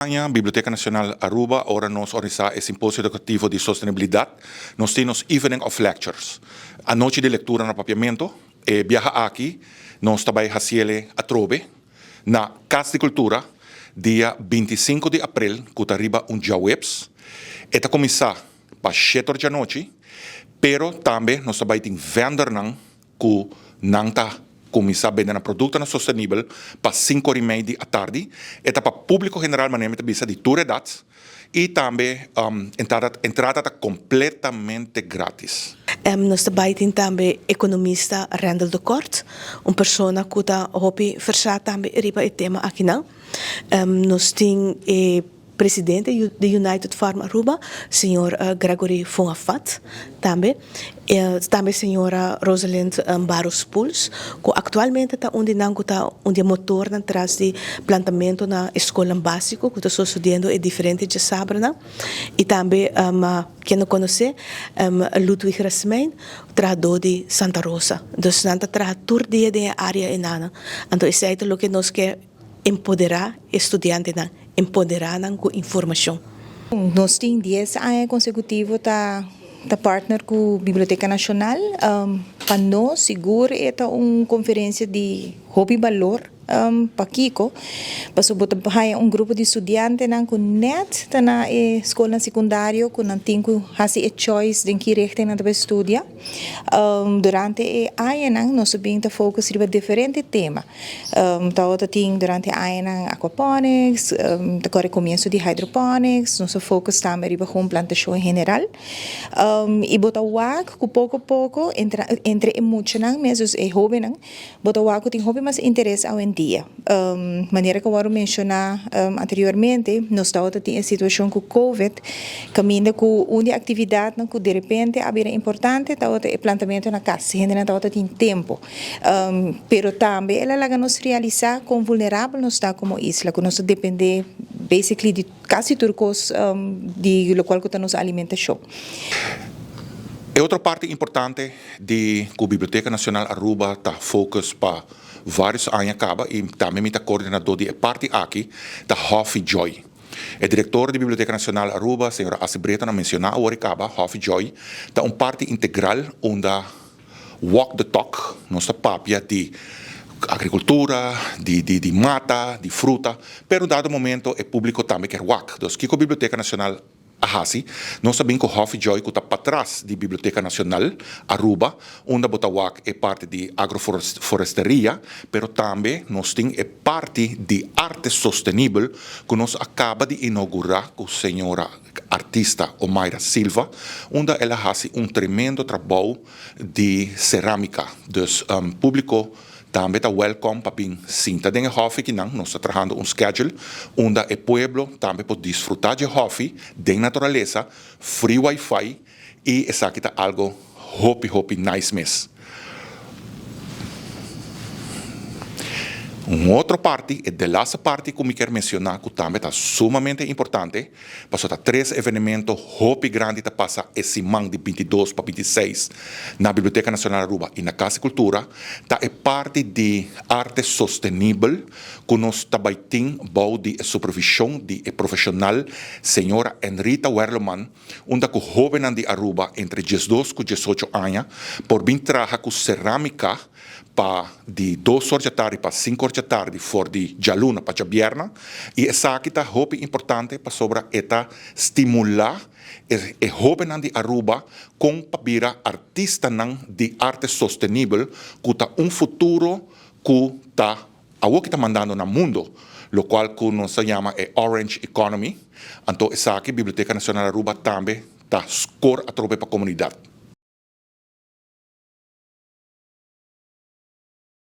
Aña Biblioteca Nacional Aruba ora nos organisa e Simposio Educativo di Sostenibilidad, nos tin nos Evening of Lectures, anochi di lectura na Papiamento. E biaha aki nos ta bay haciele atrobe na Cas di Cultura dia 25 di april cu ta riba un djaweps. E ta cuminsa pa shetor djanochi, pero tambe nos ta bay tin vendornan ku nan ta kuminsá bende nan produktonan sostenibel pa sinku ora i mei di atardi. E ta pa públiko general, manera mi ta bisa, di tur edat i tambe entrada entrada ta kompletamente grátis. Nos ta bai tin tambe ekonomista Randall de Kort, un persona ku ta hopi versá tambe riba e tema akinan. Nos tin e. Presidente di United Farm Aruba, señor Gregory Fungafat, tambe tambe señora Rosalind Barros Poels, cu actualmente ta un di nan cu ta un di e motornan tras di plantamento na e scolnan basico cu ta sosodiendo e diferente djasabranan, y tambe ken no conoce Ludwig Rasmijn, trahador di Santa Rosa. Dus nan ta traha tur dia den e area enanan. Anto esey ta loke nos ke. Empoderá e studiantenan, empoderá nan ku informashon. Nos tin dies aña konsekutivo ta ta partner ku Biblioteka Nashonal. Pa nos sigur e ta un konferensia di hopi balor. Pakiko? Pasobra bo ta haña un grupo di studiantenan ku nèt ta na e skolnan sekundario ku nan tin ku hasi e choice den ki richting nan ta bai studia. Durante e añanan nos a bin ta focus riba diferente tema. Tabata tin durante añanan aquaponics, ta kore komienso di hydroponics, nos a focus tambe riba gewoon plantashon en general. I bo ta wak ku poko poko entre e muchanan mes, dus e hobennan, bo ta wak ku tin hopi mas interes awendia. Manera ku a wòrdu menshoná anteriormente, nos tabata tin e situashon ku covid, kaminda ku un di e aktividatnan ku derepente a bira importante tabata e plantamentu na kas, hendenan tabata tin tempu. Pero tambe el a laga nos realisá kon vulnerabel nos ta komo isla, ku nos ta dependé basically di kasi tur kos di lokual ku ta nos alimentashon. E otro parti importante di ku Biblioteca Nacional Aruba ta focus pa varios aña kaba i tambe mi ta koordinadó di e parti aki ta Hofi Joy. E direktor di Biblioteca Nacional Aruba, señora Asy Breton a mensioná awor i kaba Hofi Joy ta un parti integral unda Walk the talk, nos ta papia di agricultura, di di di mata, di fruta, pero dado momento e publico tambe kier wak. Dus kico Biblioteca Nacional a haci? Nos a bin cu Hofi Joy cu ta patras di Biblioteca Nacional Aruba, unda bo ta wak e parti di agroforesteria, pero tambe nos tin e parti di arte sostenibel cu nos a caba di inaugura cu señora artista Omaira Silva, unda el a haci un tremendo trabou di cerámica. Dus publico tambe ta welcome pa bin sinta den e hofi kinan. Nos ta trahando un schedule unda e pueblo tambe por disfruta dje hofi den naturalesa, free wifi y esaki ta algo hopi hopi nice mes. Un otro parti, e delaste parti cu mi kier menciona cu tambe ta sumamente importante, pasobra ta tres evenemento hopi grandi ta pasa e siman di 22 pa 26 na Biblioteca Nacional Aruba y na Cas di Cultura, ta e parti di arte sostenibel cu nos ta bay tin bou di e supervision di e profesional señora Enrita Werleman, unda cu hobennan di Aruba entre 12 cu 18 aña por bin traha cu ceramica pa di 2 or djatardi pa 5 or djatardi for di djaluna pa djabierna, y esaki ta hopi importante pasobra e ta stimula e e hobennan di Aruba con pa bira artistanan di arte sostenibel cu ta un futuro cu ta Awor ki ta mandando na mundo, locual cu nos ta yama e Orange Economy, anto esaki Biblioteca Nacional Aruba tambe ta score atrobe pa comunidad.